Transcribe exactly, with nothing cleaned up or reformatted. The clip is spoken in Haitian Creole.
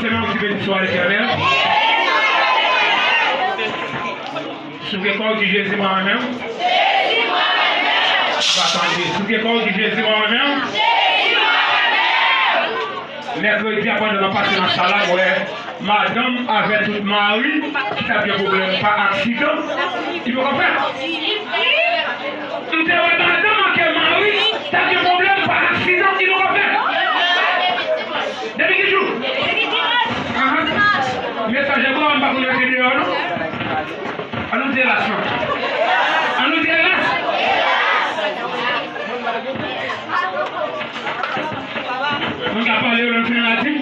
Sèlman ou ki beni swa Letènèl. Souke kò w, di Jezi, mwen renmen w. Pa tande. Souke kò w, di Jezi, mwen renmen w. Mèkredi a, pandan m ap pase nan sal la, m wè madanm avè tout mari ki t ap gen pwoblèm pa aksidan, ki poko fèt. M te wè madanm ak mari t ap gen pwoblèm pa aksidan, ki poko fèt. Depi ki jou? Ahan. Mesaj la bon, m pa konn rete deyò, non. An nou di elas, non. An nou di elas. Moun ka pale yo lè m fini la di.